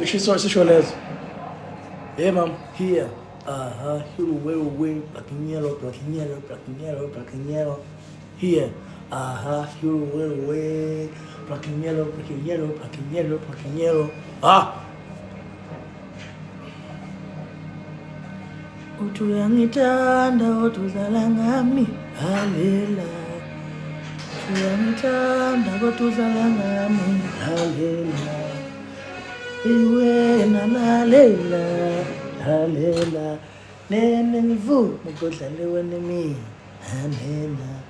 Kuphi shisho sisho lezo. Hey mom, here. Aha, here we we black and yellow, black and yellow, black and yellow, black and yellow. Here. Aha, here we we black and yellow, black and yellow, black and yellow, black and yellow. Ah. Uthi uyangithanda uthi udlala ngami halela. Uthi uyangithanda kodwa udlala ngami halela. Iwena lalela lalela nene ngivume kodlale wena mina nena.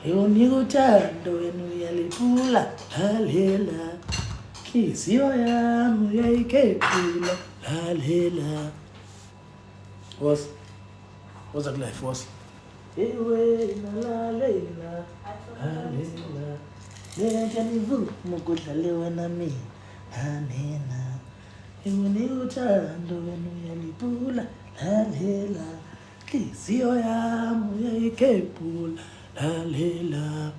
Ngiwunika uthando wena uyaliphula lalela. Nhliziyo yami uyayikhethula lalela. Was was that life was? Iwena lalela lalela. Nena ngivume kodlale wena mina nena. Ngiwunika uthando wena uyaliphula lalela. Nhliziyo yami uyayikhethula lalela.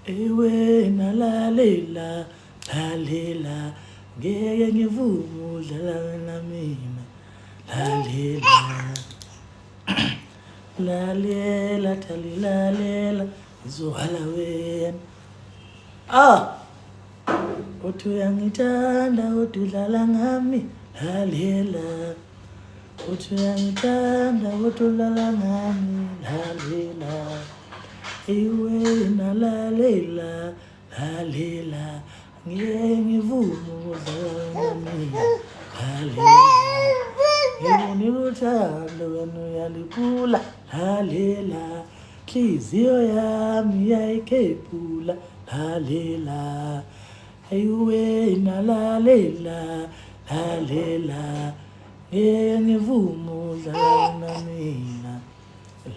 Ewena lalela lalela ngeke ngivume udlala wena mina lalela lalela thali lalela ngizohala wena ah uthi uyangithanda uthi udlala ngami lalela uthi uyangithanda uthi udlala ngami lalela iwena lalela lalela ngeke ngivume ukudlala mina lalela ngikunika uthando wena uyaliphula lalela nhliziyo yami iyayikhepula lalela ayiwena lalela lalela ngeke ngivume udlala mina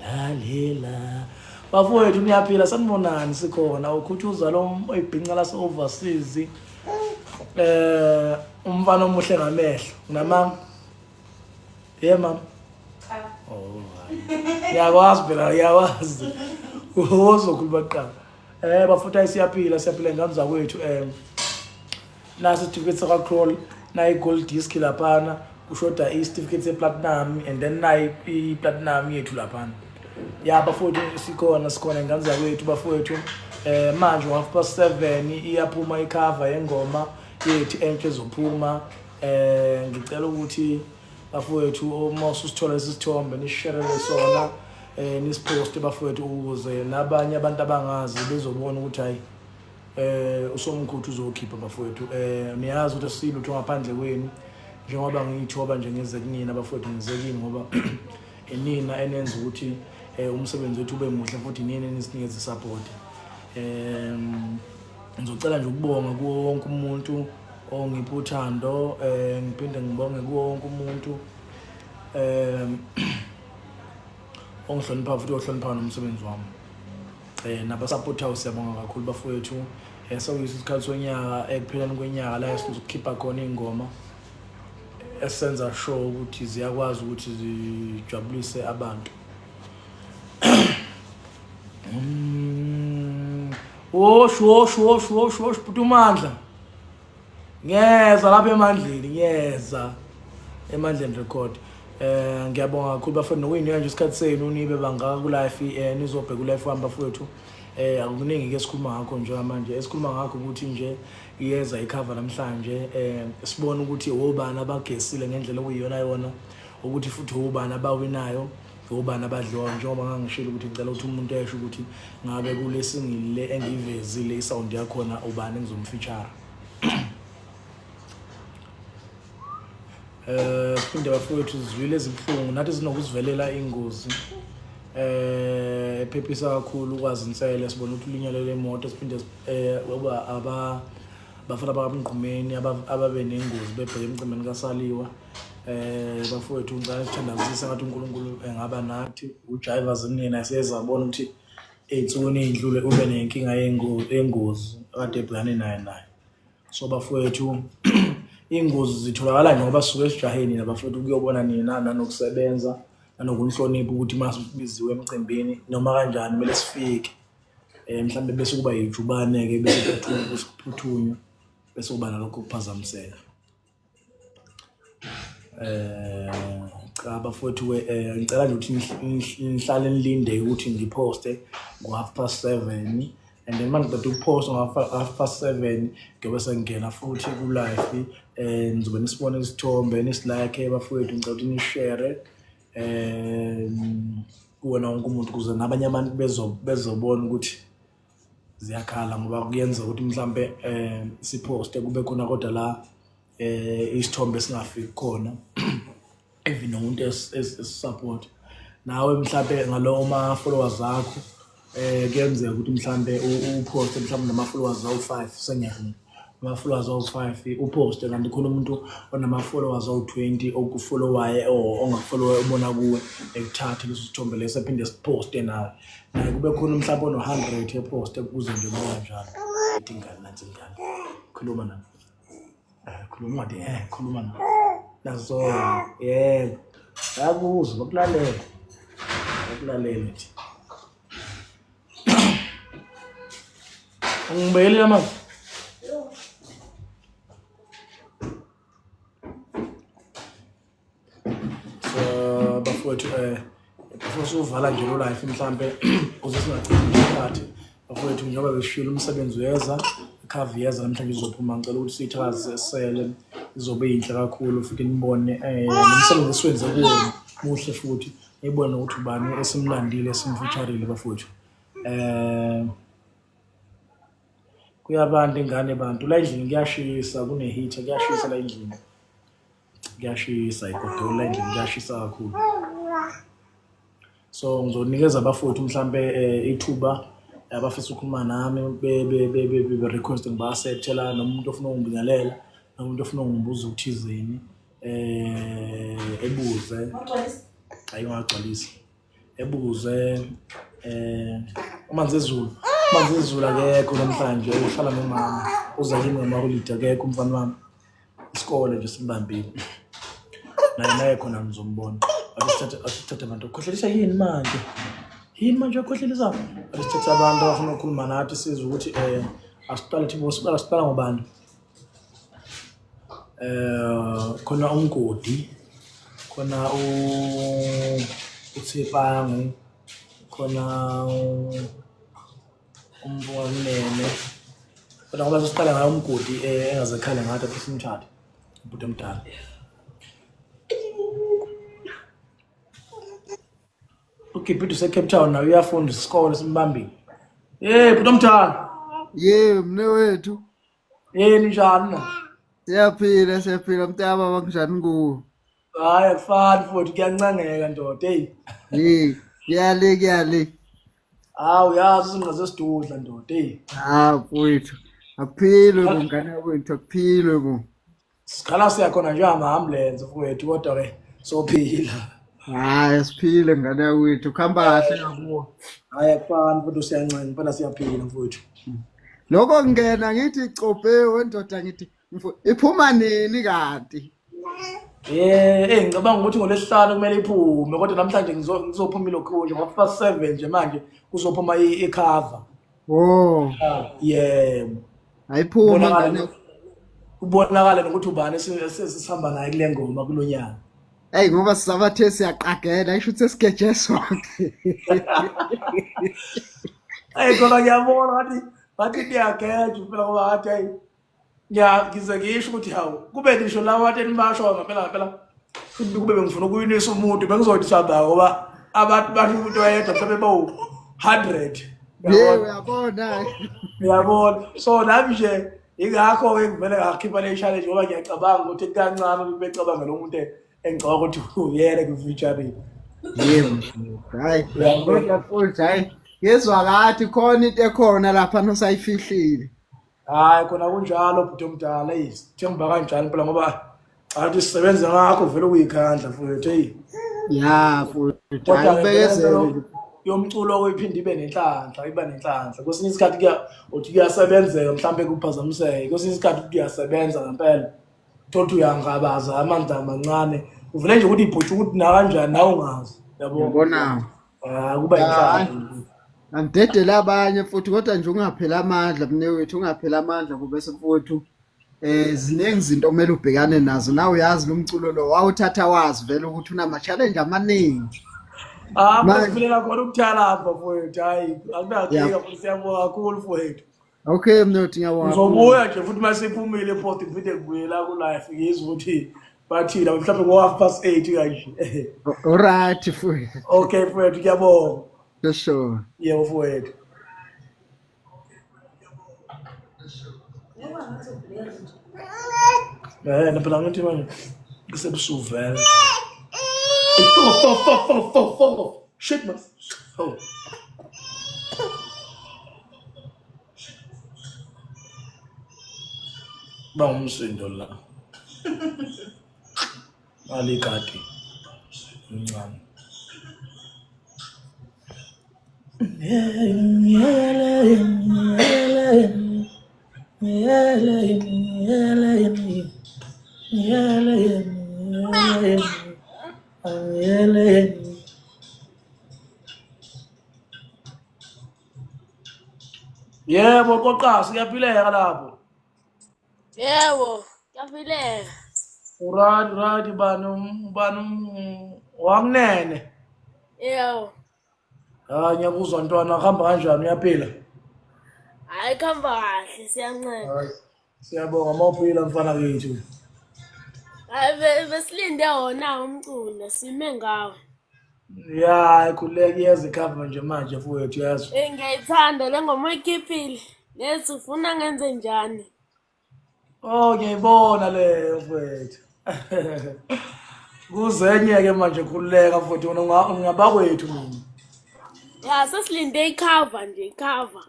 lalela bafowethu niyaphila sanibonani sikhona ukhuthuza lo oyibhinca lase overseas eh umfana omuhle ngamehlo nginamanga ye mama Cha. Oh, ngiyakwazi phela ngiyakwazi uzokhuluma kuqala eh bafutha siyaphila siyaphila ingane zakwethu eh nasi isitifiketi sakwa-crawl nayi i-gold disc laphana kushoda isitifiketi se-platinum and then nayi i-platinum yethu laphana ya bafowethu sikhona sikhona ingane zakwethu bafowethu eh manje ngo-7:30 iyaphuma ikhava yengoma yethu entsha ezophuma eh ngicela ukuthi bafowethu uma ususithola lesi sithombe nisisherele sona eh nisiphoste bafowethu ukuze nabanye abantu abangazi bezobona ukuthi hayi eh usomkhuthu uzokhipha bafowethu eh niyazi ukuthi asilutho ngaphandle kwenu njengoba ngiyithoba nje ngize kunina bafowethu ngize kini ngoba inina enenza ukuthi eh umsebenzi wethu ube muhle futhi nini enisinikeza support em ngizocela nje ukubonga kuwo wonke umuntu ongipha uthando eh ngiphinde ngibonge kuwo wonke umuntu em ongihlonipha futhi ohlonipha nomsebenzi wami eh nabasapothayo siyabonga kakhulu bafowethu eh sekuyiso isikhathi sonyaka ekupheleni kwenyaka la esizokhipha khona iy'ngoma esenza sure ukuthi ziyakwazi ukuthi zijabulise abantu. Wosh wosh wosh wosh wosh bhuti uMandla. Ngiyeza lapha emandleni ngiyeza emandleni record. Eh ngiyabonga kakhulu bafethu nokuyinika nje isikhathi senu nibe bangaka ku life eh nizobheka u life wami bafethu. Eh akukuningi ke esikhuluma ngakho njengamanje esikhuluma ngakho ukuthi nje iyeza ikhava namhlanje eh sibone ukuthi obani abagesile ngendlela okuyiyona yona ukuthi futhi obani abawinayo obani abadliwayo njengoba ngangishilo ukuthi ngicela ukuthi umuntu esho ukuthi ngabe kule single le engiyivezile isound yakhona ubani engizomfeature eh siphinde bafowethu zizwile ezibuhlungu nathi zinokusivelela ingozi eh ephephisa kakhulu ukwazi insele sibona ukuthi ulinyalele imoto siphinde eh uba aba bafana bakamgqumeni ababe nengozi bebheke emcimbini kasaliwa eh bafowethu ngicela sithandazise ngathi uNkulunkulu engaba nathi uJiva zinina siyezabona ukuthi ey'nsukwini ey'ndlule ube nenkinga yengozi akade ebhekane naye naye so bafowethu iy'ngozi zitholakala nje ngoba sisuke sijaheni nabafowethu ukuyobona nina nanokusebenza nanokunhlonipha ukuthi uma sibiziwe emcimbini noma kanjani kumele sifike um mhlawumbe bese kuba yijubane-ke bese kuphuthunywa bese kuba nalokho kuphazamiseka. Cha bafowethu ngicela nje ukuthi nihlale nilinde ukuthi ngiphoste ngo-7:30 and then uma ngiqeda ukuphosta ngo-7:30 ngiyobe sengingena futhi ku-live. Nizobe nisibona isithombe, nisilike bafowethu, ngicela ukuthi nishere kuwona wonke umuntu ukuze nabanye abantu bezobona ukuthi ziyakhala, ngoba kuyenzeka ukuthi mhlambe siphoste kube khona kodwa la isithombe singafiki khona even nomuntu esisupport nawe mhlambe ngalowo ma followers akho. Kuyenzeka ukuthi mhlambe uposte mhlambe nama followers awu5, sengiyavuma, ama followers awu5 uposte, kanti khona umuntu onama followers awu20 okufollowayo or ongakufollowayo ubona kuwe ekuthathe leso sithombe leso ephinde siposte nawe, naye kube khona mhlambe ono-100 eposte kuze nje kube kanjalo. Ithi ingane, nansi ingane, khuluma nami. Khuluma ungathi khuluma nami nazo. Yebo, bayakuzwa, bakulalela, bakulalela nje. Ungibekele amanzi. So bafowethu, before siwuvala nje lo live mhlambe ukuze singachitha isikhathi bafowethu, njengoba besishilo umsebenzi uyeza, icover iyeza namhlanje izophuma. Ngicela ukuthi siyithakazisele, izobe yinhle kakhulu futhi nibone nomsebenzi esiwenze kuwo muhle futhi nibone ukuthi ubani esimlandile esimfeaturile bafowethu. Kuyabanda ingane bantu la endlini, kuyashisa, kune-heater, kuyashisa la endlini, kuyashisa igodola la endlini, kuyashisa kakhulu. So ngizonikeza abafowethu mhlambe ithuba abafisa ukukhuluma nami be-request ngiba-accept la, noma umuntu ofuna ukungibingelela, noma umuntu ofuna ukungibuza ukuthizeni ebuze. Hayi, ungagcwalisi, ebuze. Umanzi ezulu, umanzi ezulu akekho namhlanje, uhlala nomama, uza kimi ngamaholide. Akekho umfana wami, isikole nje simbambile naye, naye khona ngizombona. Ake sithathe abantu. Khohlelisa yini manje, yini manje okhohlelisa? Ake sithathe abantu abafuna ukukhuluma nathi, sizwe ukuthi asiqale thi siqala, siqala ngobani? Khona umgodi, khona uTsepangu, khona umbuka kunene kodwa ngoba sesiqala ngayo umgodi, engaze ekhale ngathi athi simthathe ubhuti omdala. Ugibhide use-Cape Town naye, uyafunda, isikole simbambile. Hey bhuti omdala. Ye mne wethu. Yini, njani na? Siyaphila, siyaphila mntaba, kunjani kuwe? Hayi, akufani futhi, kuyancangeka ndoda, hey. Hey, kuyale kuyale. Hawu, uyazi izinqa zesidudla ndoda, hey. Ah mfowethu. Akuphilwe bo ngane yakwethu, akuphilwe bo. Sikhala siyakhona nje ama-ambulance mfowethu, kodwa-ke sophila. Hayi, siphile ngane yakwethu, kuhamba kahle ngakuwe. Hayi, akufani futhi, siyancenga impela, siyaphila mfowethu. Lokho ngena ngithi cophe wendoda, ngithi iphuma nini kanti? Ngicabanga ukuthi ngolwesihlanu kumele iphume, kodwa namhlanje ngizophuma ilokhu nje ngo-7:30 nje manje kuzophuma i-cover. Oh, Yebo. Ayiphuma Kubonakala ngane. Kubonakala nokuthi ubani esihamba naye kule ngoma kulo nyaka. Hey, ngoba sisabathe siyaqagela, isho ukuthi sesigeje sonke. Hey, khona ngiyabona ngathi bathi niyageja phela, ngoba ngathi hayi, ngize ngisho ukuthi hawu, kube nisho lawa abantu enibasho ngempela ngempela, futhi kube bengifuna ukuyinisa umuntu bengizothi sihamba, ngoba abantu basho umuntu oyedwa mhlawumbe bawu-100. Ye uyabona. Uyabona, so nami nje ingakho-ke ngivele ngakhipha le challenge, ngoba ngiyacabanga ukuthi kancane becabanga lo muntu engicabanga ukuthi uyena ku-featuring. Yebo. Hayi, kodwa futhi hayi, ngezwa kathi khona into ekhona lapha nosayifihlile. Hayi, khona kunjalo bhuti omdala, eyi, themba kanjalo phela, ngoba athi sisebenze ngakho vele ukuyikhandla mfowethu, eyi. Ya futhi Kodwa hayi, ubekezele nje yomculo oyiphinde ibe nenhlanhla, iba nenhlanhla kwesinye isikhathi, kuya uthi kuyasebenzeka mhlawumbe kuphazamiseke, kwesinye isikhathi kuyasebenza ngempela, thola ukuthi uyangabaza amandla amancane, uvele nje ukuthi ibhutshe ukuthi nakanjani nawe ungazi, yabo. Yabona. Ah, kuba inhlanhla. Angidedele abanye futhi, kodwa nje ungapheli amandla mne wethu, ungapheli amandla kube mfowethu. Ziningi izinto okumele ubhekane nazo. Nawe uyazi lo mculo lo wawuthatha wazi vele ukuthi unama challenge amaningi. Ah, manje khona ukuthala mfowethu. Hayi, akunankinga futhi siyabonga kakhulu mfowethu. Okay Mnothi ngiyabonga. Ngizobuya nje futhi uma sephumile ipost ngiphinde ngibuyela ku live ngizwe ukuthi bathini mhlawumbe ngo half past 8 kanje. Alright mfowethu. Okay mfowethu ngiyabonga. Sure. Yebo mfowethu. Eh, phela ngithi manje kusebusuku vele. Four, four, four, four, four, four. Shit man. Oh. Ba umsindo la. Alikati. Incane. Yebo qoqasi kuyaphileka lapho. Yebo, kuyaphileka. Right right bani bani wakunene. Yebo. Hayi ngiyakuzwa ntwana kuhamba kanjani uyaphila? Hayi kuhamba kahle siyanceda. Hayi siyabonga uma uphila mfana kithi. Hayi besilinde wona umculo sime ngawo. Ya khuleka iyeza ikhava nje manje mfowethu yazi. Eh ngiyayithanda le ngoma oyikhiphile. Lethi ufuna ngenze njani? Oh ngiyayibona leyo mfowethu. Kuzenye ke manje khululeka mfowethu wena ungabakwethu mina. Ya sesilinde icover nje icover.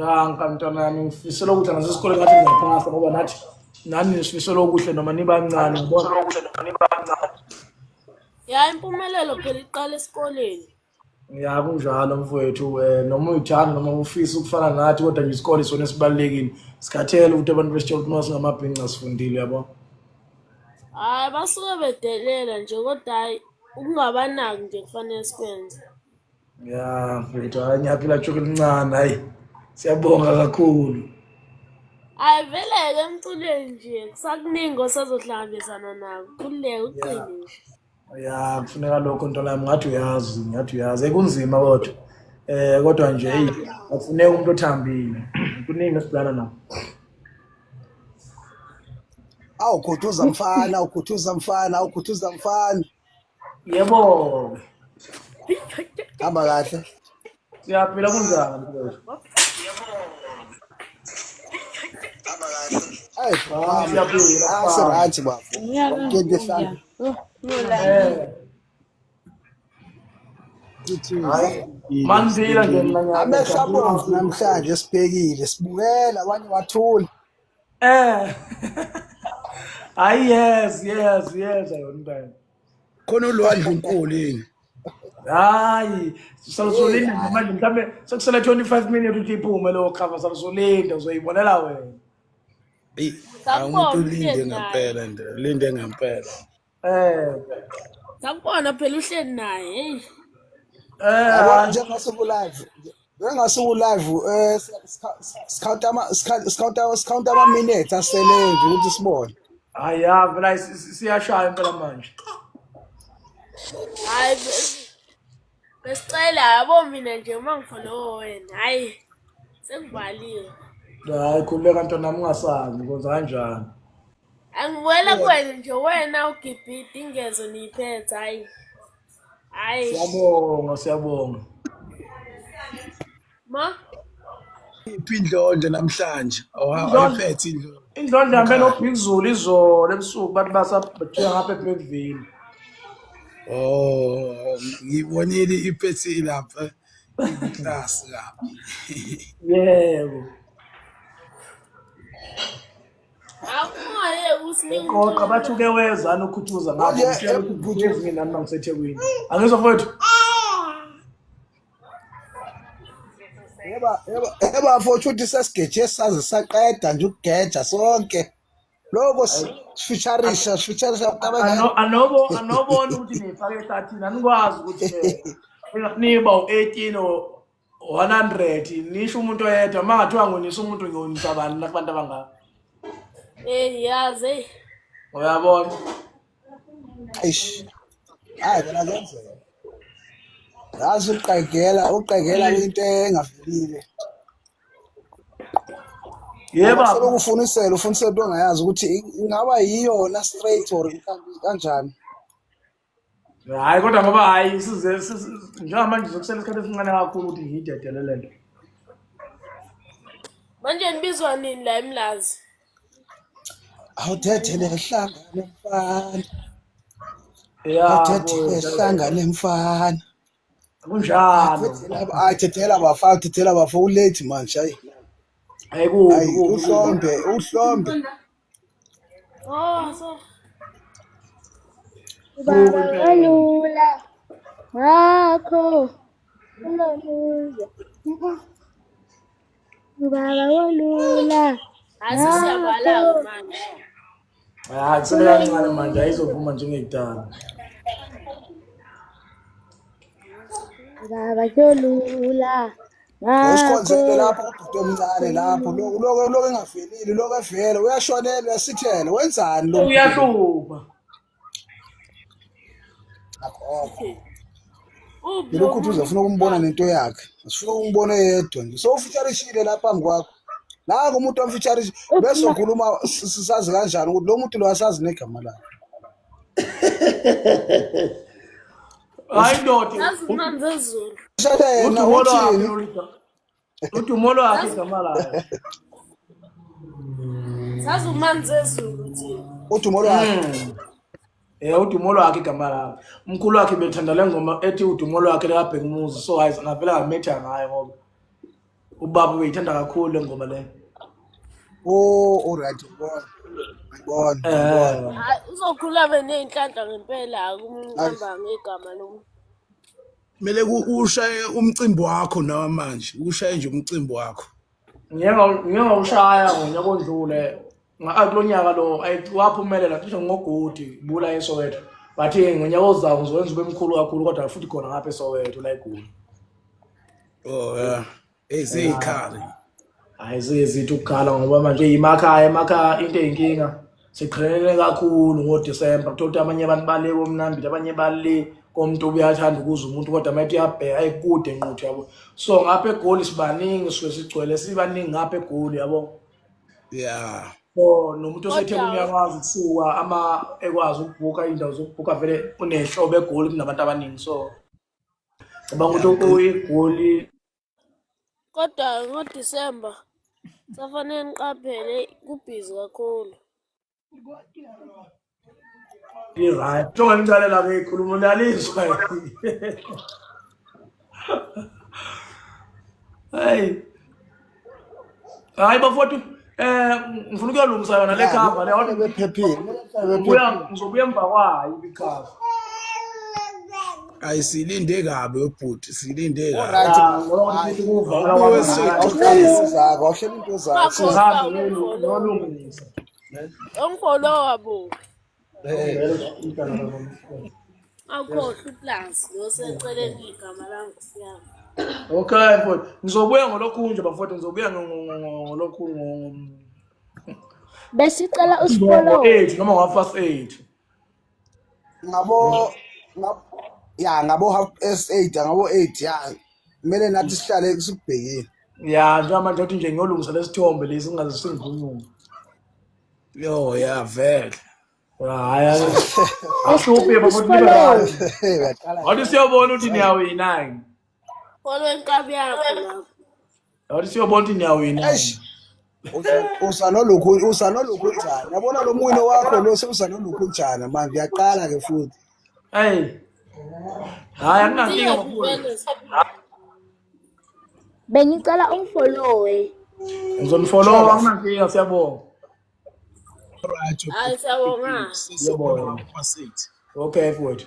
Ya mntwana yami ngifisela ukuthi nasesikoleni ngathi ngiyaphasa ngoba nathi nani nisifisela okuhle noma nibancane ngibona. Ya impumelelo phela iqala esikoleni. Ya kunjalo mfowethu noma uyithanda noma ufisa ukufana nathi kodwa nje isikole sona esibalulekile. Sikhathele ukuthi abantu besitshela ukuthi uma singamabhinca sifundile yabo. Hayi basuke bedelela nje kodwa hayi ukungabanaki nje kufanele sikwenze. Ya mfowethu hayi ngiyaphila juku elincane hayi. Siyabonga kakhulu. Hayi vele-ke emculweni nje kusakuningi osazohlangabezana nako. Khululeka uqine nje. Ya kufuneka lokho ntwana yami ngathi uyazi ngathi uyazi ekunzima kodwa kodwa nje hey akufuneki umuntu othambile kuningi esibhekana nakho. Awukhuthuza mfana, awukhuthuza mfana, awukhuthuza mfana. Yebo. Hamba kahle. Siyaphila kunjani mfowethu? Hayi, Ah, siyaphila. ah siright bafo. Yonke into ehlala. Hayi, mandiphila nje mina ngiyabonga. Amehlo abomvu namhlanje sibhekile, sibukela abanye bathula. Hayi yes yes yes ayona impela. Khona ulwandle unkulu yini? Hayi, salusolinda nje manje mhlambe sekusele 25 minutes ukuthi iphume leyo cover salusolinda uzoyibonela wena. Eyi, Sakubona umuntu ulinde uhleli naye. ngempela nje, ulinde ngempela. Sakubona phela uhleli naye hey. Yabo njengasuku live, njengasuku live scout ama minutes asele nje ukuthi sibone. Hayi ya phela siyashaya impela manje. Hayi besicela yabo mina nje uma ngifollow wena hayi sekuvaliwe. Hayi khululeka ntwana nami ungasabi kwenza kanjani. Angibuyela kuwena nje wena ugibhide ingezo niyiphethe hayi. Hayi. Siyabonga siyabonga. Ma Iphi indlondlo namhlanje? Awayiphethe indlondlo. Indlondlo hambe noBig Zulu izolo ebusuku bathi basabhejeka ngapha eBergville. Oh, ngibonile iphethe lapha class lapha. Yebo. Awuye usinika Qoqa bathi uke wezana ukhuthuza ngapha Manje, ngitshela ukuthi ngihlezi nami ngiseThekwini. Angizwa mfowethu. Yeba yeba yeba mfowethu uthi sesigeje saze saqeda nje ukugeja sonke. Lokho sifeatureisha sifeatureisha abantu Anobo anobona ukuthi nifake ehlathini anikwazi ukuthi niba u18 or 100 nisho umuntu oyedwa mangathiwa ngonisa umuntu ngiyonisa bani la kubantu abangaka. Hey yazi hey. Uyabona? Eish. Hayi kona kuyenzeka. Yazi uqagela, uqagela into engavelile. Yebo. Ngoba selokufunisela ufunisela into ongayazi ukuthi ingaba yiyona straight or kanjani. Hayi kodwa ngoba hayi size njengamanje sokusele isikhathi esincane kakhulu ukuthi ngiyidedele le nto. Manje nibizwa nini la eMlazi? Awuthethele hlangane mfana. Ya Awuthethele hlangane mfana. kunjalo. Hayi thethela bafana, thethela bafo ulate manje hayi. Hayi kubi Hayi kubi. uhlombe, uhlombe. Oh, so Ubaba kalula ngakho ulomuza. Ubaba kolula hayi sesiyavala-ke manje. Hayi kusele kancane manje ayizovuma njengekudala. Ubaba kolula Usikhonzele ngakho lapho ubhuti omncane lapho lokho lokho lokho engavelile lokho evele uyashonela uyasithela wenzani lo muntu lo? Uyahlupha. Akhokho. Uphi lo Lokhu uthi muntu? uzofuna ukumbona nento yakhe. Asifuna ukumbona eyedwa nje. So ufeaturishile lapha phambi kwakho. Nangu umuntu omfeaturishe bese ukhuluma sisazi kanjani ukuthi lo muntu lo asazi negama lakhe. Hayi ndoda. Sazi umanzi ezulu. Shada yena Udumo lwakhe uthini? lolu. Udumo lwakhe igama lakhe. Sazi umanzi ezulu thina. Udumo lwakhe. Udumo lwakhe igama lakhe. Umkhulu wakhe bethanda le ngoma ethi udumo lwakhe likabheka umuzi so hayi ngavela ngametha ngayo ngoba ubaba ubeyithanda kakhulu le ngoma le. Oh, all right, ngibona. Ngibona, ngibona. Hayi uzokhula abe ney'nhlanhla ngempela-ke uma uqamba ngegama lomuntu. Kumele ushaye umcimbi wakho nawe manje, ushaye nje umcimbi wakho. Ngike ngawushaya ngonyaka odlule kulo nyaka lo waphumelela cishe ngogodi bula eSoweto. Bathi ngonyaka ozayo ngizowenza ube mkhulu kakhulu kodwa futhi khona ngapha eSoweto la eGoli. Oh yeah. Hey seyikhali. Hayi zithi ukukhala ngoba manje imakhaya emakhaya into eyinkinga siqhelelene kakhulu ngoDisemba kuthola ukuthi abanye abantu bale komnambili abanye bale komuntu uyathanda ukuza umuntu kodwa mayethi uyabheka ayikude nquthu yabo. So ngapha eGoli sibaningi suke sigcwele sibaningi ngapha eGoli yabo. Yeah. So nomuntu oseThekwini Kodwa uyakwazi ukusuka ama ekwazi ukubhuka indawo zokubhuka vele unehlobo eGoli kunabantu abaningi so cabanga Yeah, ukuthi iGoli kodwa ngoDisemba safanele niqaphele kubhizi kakhulu. I-right. Njengoba ngicale ke ikhuluma uyalizwa. Hey. Hayi bafowethu ngifuna ukuyolungisa yona le Ya, cover le kumele bephephile, kumele behlale ngibuya bephephile. ngizobuya emva kwayo icover. Ayisilinde kabi webhuti, silinde All kabi. right, Ya ngoba hayi. futhi ukuvala Awubuye kwami straight ngayo. to Awuhleli face. into zakho, awuhleli into zakho. Ungakhohlwa Ngihambe ukungifollowa. ngiyolungisa. Ungifollowa bo. Eh. Awukhohlwa uplazi lo seceleni igama lami siyami. Okay mfowethu, ngizobuya ngolokhu nje bafowethu, ngizobuya ngolokhu besicela usifollowe. ngo-8 noma ngo-half past 8. Ngabo ya ngabo 8:30 ngabo 8 ya. Kumele nathi sihlale sikubhekile. Ya njengamanje uthi nje ngiyolungisa lesithombe lesi singaze singiphunyuke. Yo yeah vele. Hayi Besicela ahluphe bafowethu nibe usifollowe. right. Uyaqala Wathi siyobona ukuthi niyawina. Follow inkabi yakho lapho. Wathi siyobona ukuthi niyawina. Eish. Usanolokhu usanolokhu njani? Yabona lo mwino wakho lo sewusanolokhu njani manje uyaqala ke futhi. Hey. Hayi akunankinga Siyaphi bafowethu. vele? Bengicela ungifollowe. Ngizonifollowa akunankinga siyabonga. Right. Hayi siyabonga. Sesibona ngapha 8. Okay mfowethu.